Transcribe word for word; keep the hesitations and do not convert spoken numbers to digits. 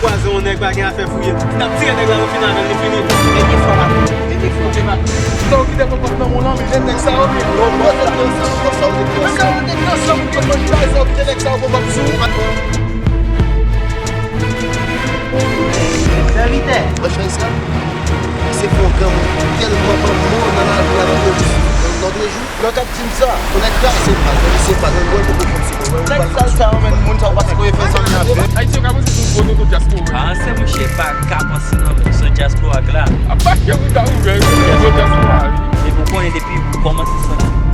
Kwaze yon nèg pa gen afè fouye. N ap tire nèg la, nou fin avè l, nou fini. Premye fwa m ap, premye fwa. Sa w kite pran kòb nan men w lan, men nèg sa yo, men yo, yo, yo, yo, sa w te pran sa. Nèg sa yo te pran sa, ou kite nèg sa yo pran kòb sou ou. Sèvitè. Mwen fè sa. Se fè yon granmoun tèlman manman nan lari a, nan lòt jou. Lòt ap di m sa. Konnen kraze m pa, konnen se pa, konnen mwen poko fè sou mwen. Nèg sal sa yo, menm moun sa yo pa sipoze fè zanmi avè. Ayisyen yo ka panse se yon gwo toto dyaspora. Ah, se mouche pa ka panse non, men se dyaspora k la. A pa kè ou ta ouvè, se yon gwo dyaspora, wi. Epi ou konnen depi ou kòmanse santi